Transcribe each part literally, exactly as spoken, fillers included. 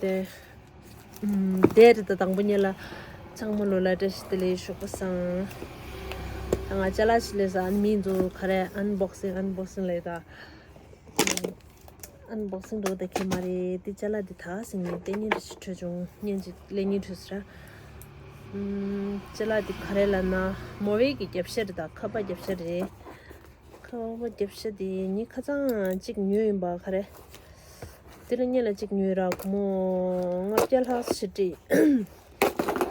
དེ། ཨམ། དེ་རེད། ད་དང་པོ་ཉིད་ལ་ཚང་མ་ལོ་ལ་བཀྲ་ཤིས་བདེ་ལེགས་ཞུ་གི་སང་། ད་ང་ཅ་ལག་ཞིག་ལས་ས་ཨན་མི་འཛུ་ག་རེ་ཨན་བོག་སིང་ཨན་བོག་སིང་ལས་ད། ཨན་བོག་སིང་འགྲོ་ད་ཁེ་མ་རེད། དེ་ཅ་ལག་དེ་ད་སིང་ནས་དེ་ཉིད་རེ་ཞིག་འཕྲོད་བྱུང་ཉིན་ཅིག་ལས་ཉིན་འཕྲོད་ཟེར། ཨམ། ཅ་ལག་དེ་ག་རེ་ལ་ན་མོ་ཝེ་གི་རྒྱབ་ཤ་རེད། ད་ཁ་པར་རྒྱབ་ཤ་རེད། ཁ་བ་རྒྱབ་ཤ་དེ་ཉིད་ཁ་ཚང་གཅིག་ཉོས་ཡིན་པ་ག་རེ། དེ་ལ་སྔོན་ལ་གཅིག་ཉོས་ར་སྒོར་མོ་ལྔ་བརྒྱ་ལྷག་ཞིག་སྤྲད།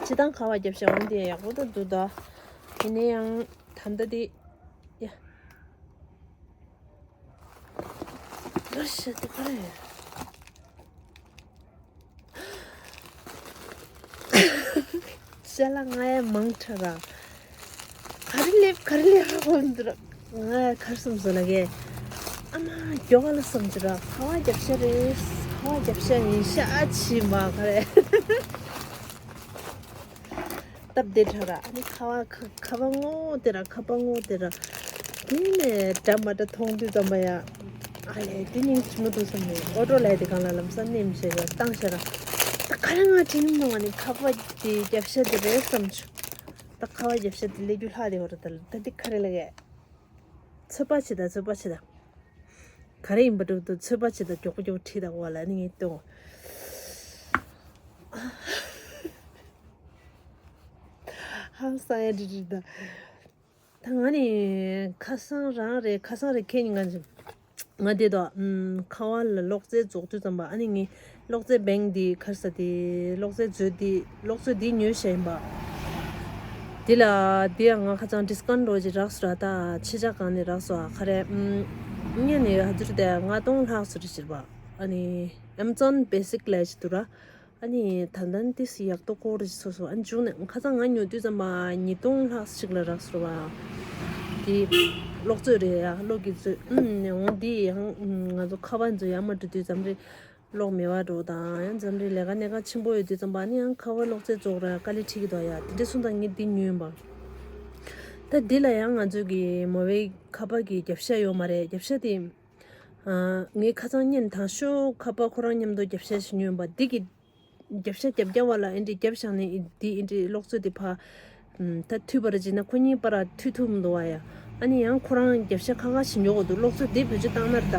སྤྱི་བཏང་ཁ་བ་རྒྱབ་ཤ་འོང་དེ་ཡག་པོ་ད་འདུག་ད། ཡིན་ན་ཡང་ད་ལྟ་དེ། ཡ། ལོ་ཤ་དེ་ག་རེ། ཤ་ལ་ང་ཡ་མང་ཁྲ་ར། ག་རེ་ལེབ་ག་རེ་ལེབ་ཧ་གོ་འདུག་ར། ང་ཡ་གར་སོང་ཟེར་ལ་གས། ཨ་མ་མགྱོགས་ག་ལ་སོང་ཅི་ར། ཁ་བ་རྒྱབ་ཤ་རེད། ཁ་བ་རྒྱབ་ཤ་ཡིན་ཤ་ཆི་མ་ག་རེ། སྟབས་བདེ་དྲག་ར། ཨ་ནི་ཁ་བ་ཁ་ཁ་བ་སྔོ་དེ་ར་ཁ་པར་སྔོ་དེ་ར། དེ་ནས་འདྲ་མ་འདྲ་མཐོང་དུས་ཙམ་པ་ཡ། ཨ་ལས་དེ་སྙིང་རྗེ་མོ་འདུག་བསམ་ནས་ཨོ་ཏོ་ལས་དེ་གང་ལ་ལམ་སང་ནེམ་བྱས་ཡ་བཏང་ཤ་ར། ད་ག་རེ་ང་དྲན་མྱོང་བ་ནི་ཁ་པར་དེ་རྒྱབ་ཤ་དེ་རེད་བསམ་བྱུང་། ད་ཁ་པར་རྒྱབ་ཤ་དེ་ལས་རྒྱུ་ལྷག་དེ་བ་ར། ད་ད་དེ་ག་རེ་ལ་གས། ཚོད་པ་བྱེད་ད་ཚོད་པ་བྱེད་ད། ག་རེ་ཡིན་པ་འགྲུབ་འདུག་ཚོད་པ་བྱེད་ད་མགྱོགས་པོ་མགྱོགས་པོ་ཁྲིད་ད་གོ་བ་ལ་ནི་ངས་གཏོང་། ཧང་སང་ཡ་འདྲི་འདྲི་ད། ད་ང་ནི་ཁ་སང་རང་རེད། ཁ་སང་རེད། ཁྱེད་ཉིན་གང་ཅིག་ང་དེ་དོ། ཨམ། ཁ་བ་ལ་གློག་རྫས་རྫོགས་དུས་ཙམ་པ་ཨ་ནི་ངས་གློག་རྫས་བེང་དེ་ཁར་ས་དེ་གློག་རྫས་མཛོད་དེ་གློག་མཛོད་དེ་ཉོས་བྱས་ཡིན་པ། དེ་ལ་དེ་ཡང་ང་ཁ་ཚང་ཌི་སི་ཀའུན་ཊི་རོ་ཅིག་རག་སོ་ར། ད་ཕྱི་ཆ་གང་ནས་རག་སོ་ཨ་ཁ་རེ། ཨམ། ངས་ནི་ཧ་ཚུར་དེ་ལྔ་སྟོང་ལྷག་སོ་རེ་ཞིག་པ། ཨ་ནི་ཨེམ་ཛོན་བེ་སིག་ལས་ཞིག་འདུག་ར། ཨ་ནི་ད་ལྟ་འདི་སི་ཡག་ཏོ་ཀོ་རེ་སོ་སོ། ཨ་ནི་བྱུང་ནས་ཁ་སང་ང་ཉོ་དུས་ཙམ་པ་ཉིས་སྟོང་ལྷག་ཞིག་ལ་རག་སོ་བ། དེ་གློག་མཛོད་རེད་ཡ། གློག་གི་མཛོད། ཨུམ། འོང་འདི་ཡང་ང་ཚོ་ཁ་པར་མཛོད་ཡ་མ་འགྲོ་དུས་ཙམ་རེ་གློག་མེད་པ་འགྲོ་དང་ཡང་ཙམ་རེ་ལས་ཀ་གནད་འགག་ཆེན་པོ་ཡོད་དུས་ཙམ་པ་ཨ་ནི་ཡང་ཁ་པར་གློག་རྫས་རྫོགས་ར་དཀའ་ལས་འཕྲད་ཀྱི་འདུག་ཡ། དེ་འདྲ་སོང་ཙང་ངས་འདི་ཉོས་ཡིན་པ། ད་འདི་ལ་ཡང་ང་ཚོ་གི་མོ་ཝེ་ཁ་པར་གི་རྒྱབ་ཤ་ཡོད་མ་རེད། རྒྱབ་ཤ་དེ། ཨ། ངས་ཁ་སང་ཉིན་དང་ཤོས་ཁ་པར་ཁོ་རང་མཉམ་དུ་རྒྱབ་ཤ་ཞིག་ཉོས་པ་འདི་གི་རྒྱབ་ཤ་རྒྱབ་རྒྱབ་བ་ལ་ཨེ་འདྲི་རྒྱབ་བཞག་ནས་འདི་ཨེ་འདྲི་གློག་མཛོད་འདི་ཕ། ད་མཐུད་པར་བྱས་ན་ཁོ་གཉིས་བར་མཐུད་ཐུབ་མི་འདུག་བ་ཡ། ཨ་ནི་ཡང་ཁོ་རང་རྒྱབ་ཤ་ཁ་ཁ་ཞིག་ཉོ་དགོས་འདུག་གློག་མཛོད་འདི་བེད་སྤྱོད་བཏང་ན་རེད་ད།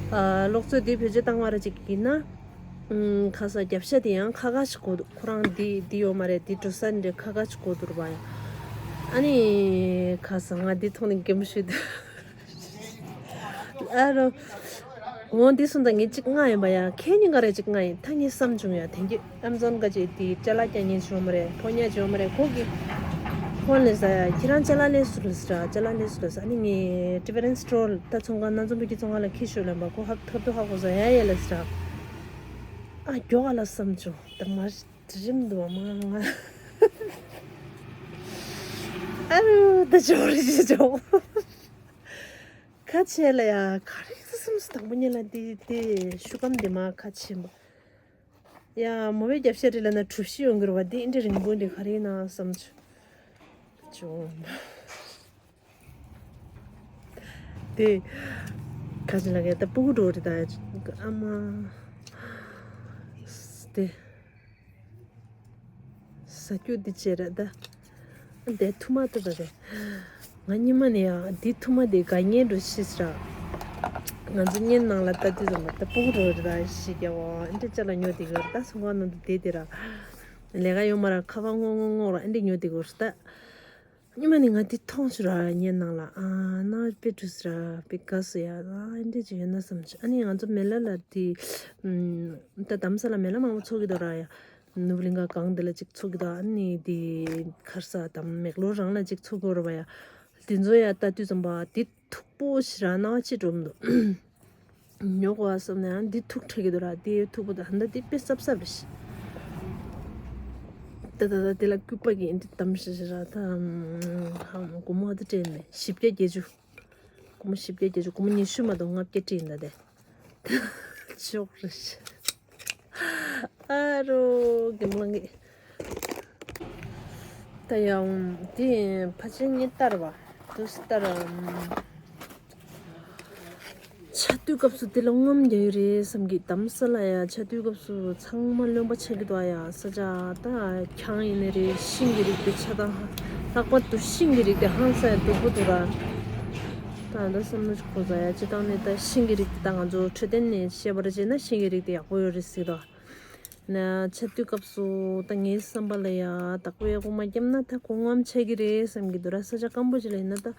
ཨ། གློག་མཛོད་འདི་བེད་སྤྱོད་བཏང་བ་ར་ཅིག་ཡིན་ན། ཁ་ས་རྒྱབ་ཤ་དེ་ཡང་ཁ་ཁ་ཞིག་དགོས་འདུག་ཁོ་རང་འདི་འདི་ཡོད་མ་རེད། འདི་འགྲོ་ས་འདི་ཁ་ཁ་ཞིག་དགོས་འདུག་བ་ཡ། ཨ་ནི་ཁ་ས་ང་འདི་མཐོང་ནས་གད་མོ་ཤོར་འདུག་ཨ་རོ། འོ་འདི་སོང་ད་ངས་གཅིག་མངགས་ཡིན་པ་ཡ། ཁྱེད་གཉིས་ཀ་རེ་གཅིག་མངགས་ཡིན། ད་ངས་བསམ་བྱུང་ཡ། དེང་གི་ཨེམ་ཛོན་ག་ཅིག་དེ་ཅ་ལག་རྒྱག་མཁན་ཅིག་ཡོད་མ་རེད། ཕོ་ཉ་ཅིག་ཡོད་མ་རེད། ཁོ་གི་ཕོན་ལས་ས་ཡ། ཁྱེད་རང་ཅ་ལག་ལས་སུ་ལས་སི་ར། ཅ་ལག་ལས་སུ་ལས་ས། ཨ་ནི་ངས་ཌི་ཕ་རེན་སི་སི་ཊོར་ད་ཚོང་ཁང་ན་ཚོང་པའི་གི་ཚོང་ཁང་ལ་ཁྱི་ཤོད་ལབ་པ། ཁོ་ཧ་ཐབ་ཏུ་ཧ་གོ་ས་ཡ་ཡ་ལས་སི་ར། ཨ་མགྱོགས་ཨ་ལ་བསམ་བྱུང་། ད་མ་རིམ་འདུག་མ་ང་ཨ་རུ་ད་ཅོག་རེ་ཅི་ཅོག་ཁ་ཆེ་ལ་ཡ། ག་རེ་ཟེར་སོང་། དང་པོ་ཉིད་ལ་དེ་དེ་ཤུ་གམ་དེ་མ་ཁ་ཆེན་པོ། ཡ་མོ་བའི་རྒྱབ་ཤ་རེ་ལ་ན་གྲུ་བཞི་ཡོང་གི་རེད་བ། དེ་འདྲ་རིང་པོ་འདི་ག་རེ་ཡིན་ན་བསམ་བྱུང་། དེ་ཁ་ཆེ་ལ་ག་ད་སྤུ་གུ་འགྲོ་རེད་ད། ཨ་མ་དེ། ཟ་རྒྱུ་འདི་བྱས་རེད་ད། འདི་ཐུ་མ་ཏོ་ད་རེད། ང་སྔོན་མ་ནས་ཡང་འདི་ཐུ་མ་འདི་དགའ་ཉེ་འགྲོ་ཤི་ཟེར། ང་ཚོ་གཉེན་ནང་ལ་ལྟ་དུས་ཙམ་པ་ད་སྤུ་གུ་འགྲོ་རེད་ད་ཤི་རྒྱ་བ་འདི་ཅ་ལག་ཉོ་དེ་གི་རེད་ད། ཚོང་ཁང་ནང་དུ་བསྡད་དེ་ར། ལས་ཀ་ཡོད་མ་ར་ཁ་པར་སྔོག་སྔོག་སྔོག་ར་འདི་ཉོ་དེ་གི་རེད་ད། སྔོན་མ་ནས་ང་འདི་མཐོང་ཤི་ར་གཉེན་ནང་ལ། ཨ་ན་དཔེ་འགྲོ་ཟེར་དཔེ་དགའ་སོ་ཡ། ཨ་འདི་ཅི་ཡོད་ན་བསམ་ཆུ། ཨ་ནི་ང་ཚོ་མེ་ལ་ལ་དེ་ད་དྷ་རམ་ས་ལ་མེ་ལ་མང་པོ་ཚོགས་ཀྱི་འདུག་ར་ཡ། ནུབ་གླིང་ག་གང་འདི་ལ་ཅིག་ཚུགས་ཀྱི་འདུག་ཨ་ནི་དེ་ཁར་ས་དམ་མེག་ལོར་རང་ལ་ཅིག་ཚུགས་དགོས་རེད་པ་ཡ། དེ་ཚོ་ཡ་ལྟ་དུས་ཙམ་པ་དེ་མཐུག་པོ་ཞིག་ར་ནང་ཅི་འགྲོ་མི་འདུག་ཉོ་དགོས་བསམ་ནས་ཨ་འདི་མཐུག་ཁྲ་གི་འདུག་ར། དེ་མཐུག་པོ་ད་ཧན་ད་དེ་དཔེ་སྲབ་སྲབ་རེད་ཤི། ད་ད་ད་དེ་ལ་སྐུད་པ་གི་འདི་དམ་ཞིག་ཞིག་ར་ད་ཧམ་སྒོར་མོ་ཨ་ད་སྤྲད་མེད་བཞི་བརྒྱ་བརྒྱད་ཅུ། སྒོར་མོ་བཞི་བརྒྱ་བརྒྱད་ཅུ། སྒོར་མོ་ཉི་ཤུ་མ་གཏོགས་ལྔ་བརྒྱ་སྤྲད་ཡིན་ད་དེ། ཅོག་རེད་ཤི། ཨ་རོ་གི་མ་ངེས། ད་ཡང་དེ་ཕ་ཆེན་ངས་ལྟར་བ་དུས་ལྟར་ཆ་ དུས་སྐབས་སུ་དེ་ལ་ངོམ་རྒྱག་ཡོད་རེད་བསམ་གི། དམ་ས་ལ་ཡ་ཆ་དུས་སྐབས་སུ་ཚང་མ་རློན་པ་ཆགས་ཀྱི་འདུག་ཨ། ཡ་ས་ཆ་ད་གྱང་ཡིན་ནི་རེད། ཤིང་གི་རིགས་དེ་ཆ་དང་། ལྷག་པར་དུ་ཤིང་གི་རིགས་དེ་ཧང་སང་ཡ་སྡུག་པོ་འདུག་ར། ད་ད་བསམ་བློ་ཞིག་འཁོར་ས་ཡ། སྤྱིར་བཏང་ནས་ད་ཤིང་གི་རིགས་དེ་ད་ང་ཚོ་འཕྲོད་བསྟེན་ནས་བཤད་པར་བྱས་ན་ཤིང་གི་རིགས་དེ་ཡག་པོ་ཡོད་རེད་ཟེར་དོ། ན་ཆ་དུས་སྐབས་སུ་ད་ངའི་བསམ་པ་ལ་ཡ་བདག་པོའི་སྒོ་མ་བརྒྱབ་ན་ད་གོ་ངོམ་ཆགས་ཀྱི་རེད་བསམ་གྱི་འདུག་ར། ས་ཆ་སྐམ་པོ་ཅིག་ལ་ཡིན་ན་ད་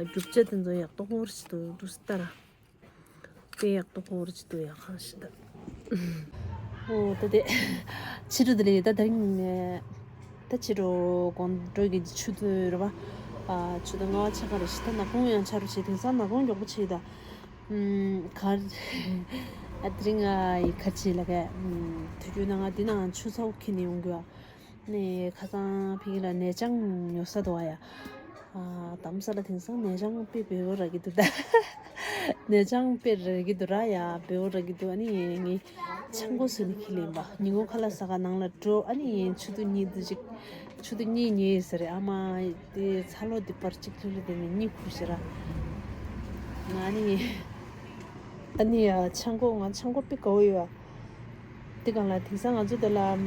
རྒྱུ་ཆ་དེ་ཚོ་ཡག་ཏོག་ཧོར་ཞིག་ཏུ་འདུག་སྟ་ར། དེ་ཡག་ཏོག་ཧོར་ཞིག་ཏུ་ཡག་ཧང་ཞིག་ད། ཨོ་ད་དེ་ཕྱི་དྲོ་དེ་ལས་ད་དེ་རིང་ད་ཕྱི་དྲོ་དགོང་དྲོ་གི་ཆུ་ཚོད་རེད་བ། ཆུ་ཚོད་ལྔ་པ་ཆ་ག་རེ་ཞིག་ད་ནག་ཁུང་ཡང་ཆ་རུ་བྱེད། དེང་སང་ནག་ཁུང་མགྱོགས་པོ་བྱེད་ད། ཨུམ། གར། ཨ་དེ་རིང་ང་ཡི་གར་ཆེ་ལ་ག་ཨུམ། དུས་རྒྱུན་ན་ང་འདི་ནང་ཆུ་ཚ་བོ་ཁྱེར་ནས་ཡོང་དགོས་ཨ། ནས་ཁ་སང་ཕ་གི་ལ་ནས་ཆང་ཉོ་ས་འདུག་ཨ་ཡ། ཨ་དམ་ས་ལ་དེང་སང་ནས་ཆང་དཔེ་བེའུ་ར་གི་འདུག་ད། ནས་ཆང་དཔེ་ར་གི་འདུག་ར་ཡ། བེའུ་ར་གི་འདུག་ཨ་ནི་ངས་ཆང་སྒོ་ཟོས་ནས་ཁྱེར་ལེན་པ། ཉིན་གུང་ཁ་ལག་ཟ་ག་ནང་ལ་འགྲོ། ཨ་ནི་ཆུ་ཚོད་གཉིས་འདི་ཅིག་ཆུ་ཚོད་གཉིས་ཉལ་ཡོད་ས་རེད། ཨ་མ་དེ་ཚ་ལོ་དེ་བར་གཅིག་ལྷོད་ལྷོད་དེ་ནས་གཉིད་ཁུག་ཤི་ར། ང་ནི་ཨ་ནི་ཡ་ཆང་སྒོ་ང་ཆང་སྒོ་དཔེ་དགའ་བོ་ཡོད་ཨ། དེ་གང་ལ་དེང་སང་ང་ཚོ་དེ་ལ་ཨམ།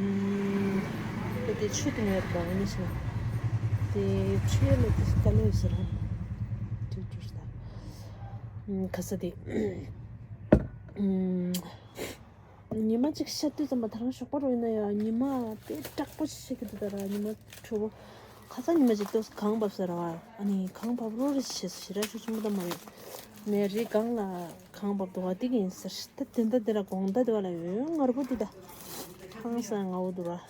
དེ་དེ་ཆུ་དེ་ངས་དགའ་བོ་ནི་ཤི་ན། དེ་ཆུ་ཡོད་ལ་དེ་དཀའ་ལས་ཡོད་ས་ར། དུ་དུ་ད་ཁ་ས་དེ་ཨམ། ཉི་མ་གཅིག་ཤར་དུས་ཙམ་པ་ད་རང་ཞོགས་པ་རུ་ཡིན་ན་ཡང་ཉི་མ་དཔེ་དྲག་པོ་ཞིག་ཤར་གི་འདུག་ད་ར། ཉི་མ་དྲོ་པོ་ཁ་སང་ཉི་མ་གཅིག་ཏོག་གངས་བབས་ས་ར་བ། ཨ་ནི་གངས་བབས་རོ་རེ་བྱེད་ཞེ་དྲག་ཤུགས་ཆེན་པོ་ད་མ་ཡོད། ནས་རི་སྒང་ལ་གངས་བབས་འདུག་བ། དེ་གིན་ཟེར་ད་དེ་འདྲ་དེ་ར་དགོང་ད་དེ་བ་ལ་ཡོད་ངར་པོ་འདུག་ད། ཧང་སང་ངའོ་འདུག་ར།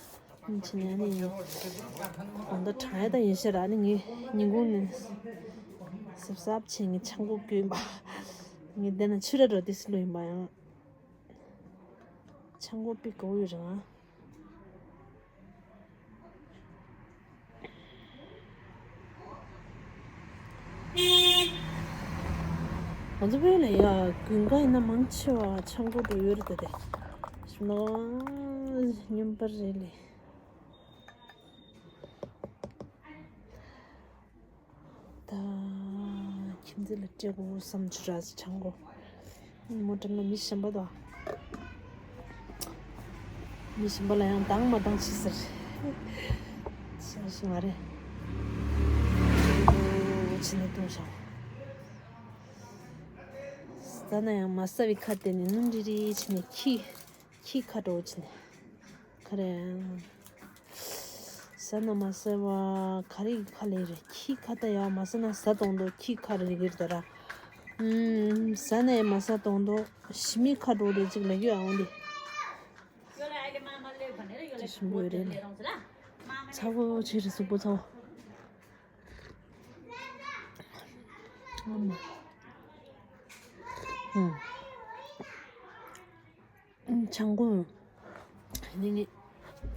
ཕྱི་ནས་ཨ་ནི་དགོང་ད་གྲང་ཡ་ད་ཡིན་ཤེས་ར། ཨ་ནི་ངས་ཉིན་གུང་ནས་སིབ་སབ་བྱས་ངས་ཆང་སྒོ་བསྐོལ་པ། ངས་འདི་ན་ཆུ་ར་འགྲོ་དེ་སི་ལོ་ཡིན་པ་ཡང་། ཆང་སྒོ་པི་གོ་ཡོད་རང་། ང་ཚོ་བོད་ལ་ཡ་དགུན་ཁ་ཡིན་ན་མང་ཆེ་བ་ཆང་སྒོ་འགྲོ་ཡོད་རེད་དེ། ཞིམ་ནོ་སྙོམས་པར་རེད་ལེ། ད་ཁྱིམ་མཚེས་ལ་སྤྲད་དགོས་བསམ་བྱུང་ར། ཆང་སྒོ་མོ་འགྲམ་ལ་མི་གཞན་པ་དང་། མི་གཞན་པ་ལ་ཡང་འདང་མ་འདང་བྱེད་ཟེར། ཤ་ཤི་མ་རེད། ཕྱི་ནས་བཏུང་བྱ། ཟ་ན་ཡང་མ་ཟ་བའི་ཁ་དེ་ནས་སྣུམ་རིལ་རིལ་བྱས་ནས་ཁྱི། ཁྱི་ཁ་འགྲོ་བྱས་ནས། ཁ་རེ། ཟ་ན་མ་ཟ་བ་ག་རེ་གི་ཁ་ལས་རེད། ཁྱི་ཁ་ད་ཡ་མ་ཟ་ན་ཟ་གཏོང་དོ་ཁྱི་ཁ་རེ་གི་རེད་ད་ར། ཨུམ། ཟ་ན་ཡ་མ་ཟ་གཏོང་དོ་ཞི་མི་ཁ་འགྲོ་རེད་ཅིག་ལ་ཡོད་ཨང་འདི། ཞིམ་པོ་ཡོད་རེད་ལེ། ཚ་བོ་ཆེ་རེད་གཟུགས་པོ་ཚ་བོ། ཨུམ། ཨུམ། ཆང་སྒོ། ནི་ངས།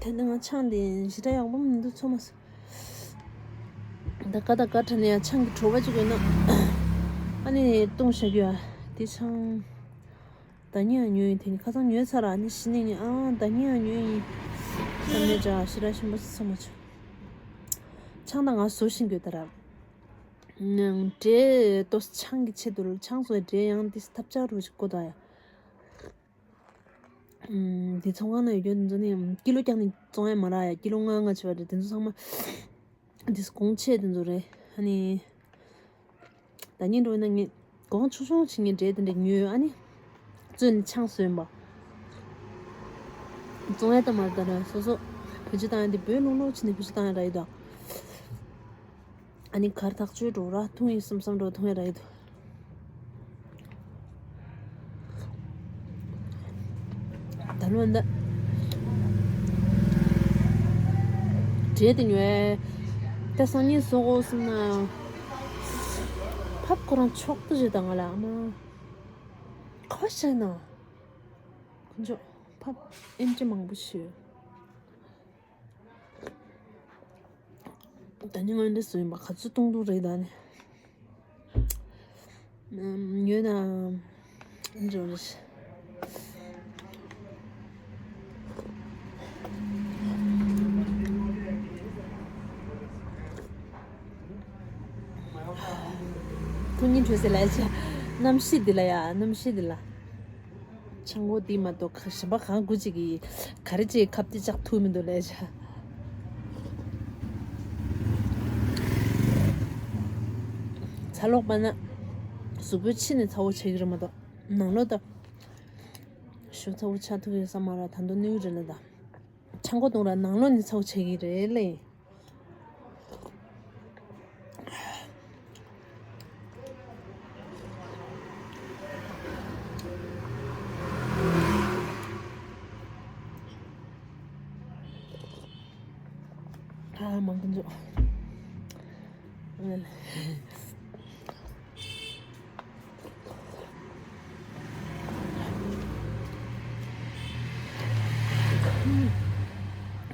དེ་ནི་ང་ཆང་དེ་ཞེ་དྲག་ཡག་པོ་མི་འདུག་ཚོ་མ་སོ། ད་ག་ད་ག་དྲ་ནས་ཡང་ཆང་གི་བྲོ་བ་ཅིག་ཡོད་ན། ཨ་ནི་བཏུང་བཞག་རྒྱུ་ཡ། དེ་ཆང་། ད་ཉིན་ཡང་ཉོས་ཡིན། དེ་ནི་ཁ་སང་ཉོས་ཚར་ར། ཨ་ནི་ཞི་ནས་ངས་ཨ་ད་ཉིན་ཡང་ཉོས་ཡིན། བསམ་ནས་ཅག་ཞེ་དྲག་ཞིམ་པོ་ཚོ་མ་ཆོ། ཆང་ད་ང་བཟོ་བཞིན་གྱི་ད་ར། འབྲས་ཏོ་ཆང་གི་ཆེད་དུ་ཆང་བཟོ་འབྲས་ཡང་དེ་ཐབས་ཆག་རུ་ཞིག་གོ་ད་ཡ། ཨུམ། འདི་ཚོང་ཁང་ན་ཡོད་རྒྱུ་འདི་ཚོ་ནི་ཀི་ལོ་རྐྱང་ནི་བཙོང་ཡ་མ་རག་ཡ། ཀི་ལོ་ལྔ་ལྔ་བྱས་པ་རེད། འདི་ཚོ་ཚང་མ་འདི་གོང་ཆེ་འདི་ཚོ་རེད། ཨ་ནི་ད་ཉིན་འགྲོ་ན་ངས་གོང་ཆུང་ཆུང་བྱེད་ངས་འབྲས་དེ་འདྲ་ཉོས། ཨ་ནི་བཙོས་ནས་ཆང་བཟོས་པ། བཙོང་ཡ་ད་མ་རེད་ད་ར། སོ་སོ་བེད་སྤྱོད་བཏང་ཡ་འདི་བོད་ལུང་ལུང་བྱས་ནས་བེད་སྤྱོད་བཏང་ཡ་ར་ཡོད་ད། ཨ་ནི་གར་ཐག་ཆོད་འགྲོ་ར། འཐུང་ཡིན་བསམ་བསམ་འགྲོ་འཐུང་ཡ་ར་ཡོད། ད་ལོ་འདི་འབྲས་དེ་ཉོས། ད་སང་ཉིན་བཟོ་དགོས་བསམ་ན། ཕབ་ཁོ་རང་ཕྱོགས་བསྡུ་བྱེད་དང་ང་ལ་ཨ་མ། ཁ་བཤད་ན། ཁོ་ཚོ་ཕབ་ཨེམ་ཆི་མང་པོ་ཞིག་ད་ནི་ང་འདི་སུ་ཡིན་པ་ག་ཚོད་གཏོང་གཏོང་རེད་ད་ནི། ཉོས་ན་འགྲོ་རེད། ཁོ་གཉིས་བྲོས་ཟེར་ལས་བྱ། གནམ་གཤིས་འདི་ལ་ཡ། གནམ་གཤིས་འདི་ལ། ཆང་སྒོ་འདི་མ་གཏོགས་གཞན་པ་གང་དགོས་ཅིག་གིས་ག་རེ་ཅིག་ཁབ་ཏི་ཅག་ཐུག་མི་འདུག་ལས་བྱ། ཚ་ལོག་པ་ན་གཟུགས་པོའི་ཕྱི་ནས་ཚ་བོ་ཆགས་ཀྱི་རེད་མ་གཏོགས་ནང་ལོགས་ད་ཞོ་ཚ་བོ་ཆགས་ཐུབ་ཡོད་ས་མ་རེད། ད་དུང་ནུས་རེད་ལ་ད། ཆང་སྒོ་བཏུང་ར་ནང་ལོགས་ནས་ཚ་བོ་ཆགས་ཀྱི་རེད་ལས། ཨ་མང་པོ་འཇོག་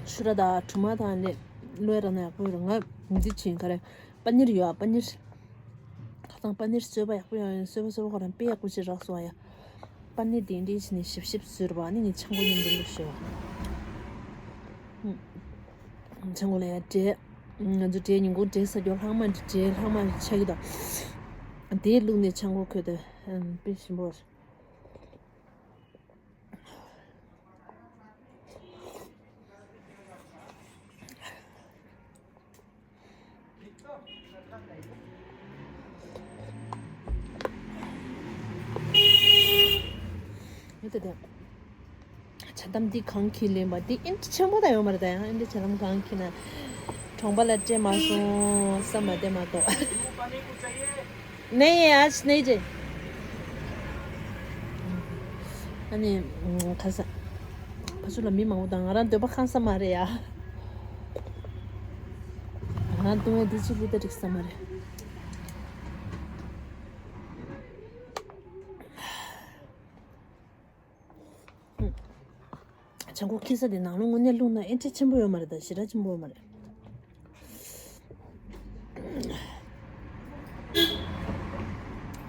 ཤུ་ར་དང་གྲུ་མ་དང་ལས་ལོས་ར་ན་ཡག་པོ་ཡོད་ར། ང་འདི་ཆེན་ག་རེ་པ་ནིར་ཡོད་ཨ། པ་ནིར་ཁ་སང་པ་ནིར་བཟོས་པ་ཡག་པོ་ཡོད། བཟོས་པ་བཟོས་པ་ཁོ་རང་དཔེ་ཡག་པོ་ཅིག་རག་སོང་ཨ་ཡ། པ་ནིར་དེ་འདྲའི་ཕྱི་ནས་ཞིབ་ཞིབ་བཟོས་ར་བ་ནི་ངས་ཆང་སྒོ་མཉམ་དུ་བླུགས་ཤོག་ཆང་སྒོ་ལ་ཡ་འབྲས། ང་ཚོ་འབྲས་ཉིན་གུང་འབྲས་ཟ་རྒྱུ་ལྷག་མ་འབྲས་ལྷག་མ་ཆགས་ཀྱི་དང་། དེའི་བླུགས་ནས་ཆང་སྒོ་ཁོལ་ཏེ་དཔེ་ཞིམ་པོ། ཡོད་དེ་དེ། ཇ་དམ་འདི་གང་འཁྱེར་ལེན་པ་འདི་ཨིན་ཆེན་པོ་ད་ཡོད་མ་རེད། ད་ཡང་ཨིན་ཇ་དམ་གང་འཁྱེར་ན་གྲོང་པ་ལ་སྤྲད་མ་སོང་བསམ་པ་དེ་མ་གཏོགས། ནེ་ཡེ་ཨ་ནེ་ཇེ། ཨ་ནི་ཁ་ས་ཕ་ཚོ་ལ་མི་མང་པོ་དང་ང་རང་འདོད་པ་ཁེངས་ས་མ་རེད་ཡ། ང་རང་བཏུང་བའི་འདི་ཅི་ལི་ད་འགྲིག་ས་མ་རེད། ཆང་སྒོ་འཁྱེར་ས་དེ་ནང་ལོགས་དངོས་གནས་བླུགས་ན་ཨེ་འདྲ་ཆེན་པོ་ཡོད་མ་རེད། ད་ཞེ་དྲག་ཆེན་པོ་ཡོད་མ་རེད།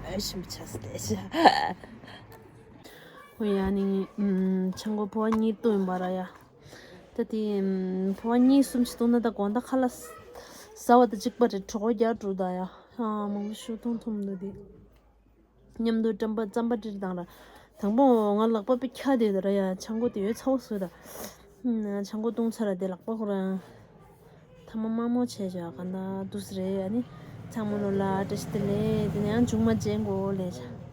ཨེ་ཞིམ་ཆ་སྟེ་ཤ། ཧོ་ཡ་ནི་ཆང་སྒོ་ཕོར་པ་གཉིས་བཏུང་ཡིན་པ་ར་ཡ། ད་དེ་ཕོར་པ་གཉིས་གསུམ་ཞིག་བཏུང་ན་ད་དགོང་དག་ཁ་ལག་ཟ་བ་དང་གཅིག་པ་རེད། གྲོད་ཁོག་རྒྱགས་འགྲོ་ད་ཡ། ཨ་མང་པོ་ཞིག་བཏུང་ཐུབ་མི་འདུག་དེ། མཉམ་དུ་རྩམ་པ་རྩམ་པ་སྤྲིར་བཏང་ར། དང་པོ་ང་ལག་པ་དཔེ་འཁྱག་དེ་ད་ར་ཡ། ཆང་སྒོ་དེ་ཡོད་ཚ་བོ་བཟོས་ད། ཆང་སྒོ་བཏུང་ཚར་ར་དེ་ལག་པ་ཁོ་རང་ཐ་མ་དམར་མོ་བྱས་བྱ་ག་འདྲ་འདུག་ས་རེད། ཨ་ནི་ཚང་མ་ལོ་ལ་བཀྲ་ཤིས་བདེ་ལེགས། དེ་ནས་ཡང་མཇུག་མ་མཇལ་གོ་ལེ་བྱ།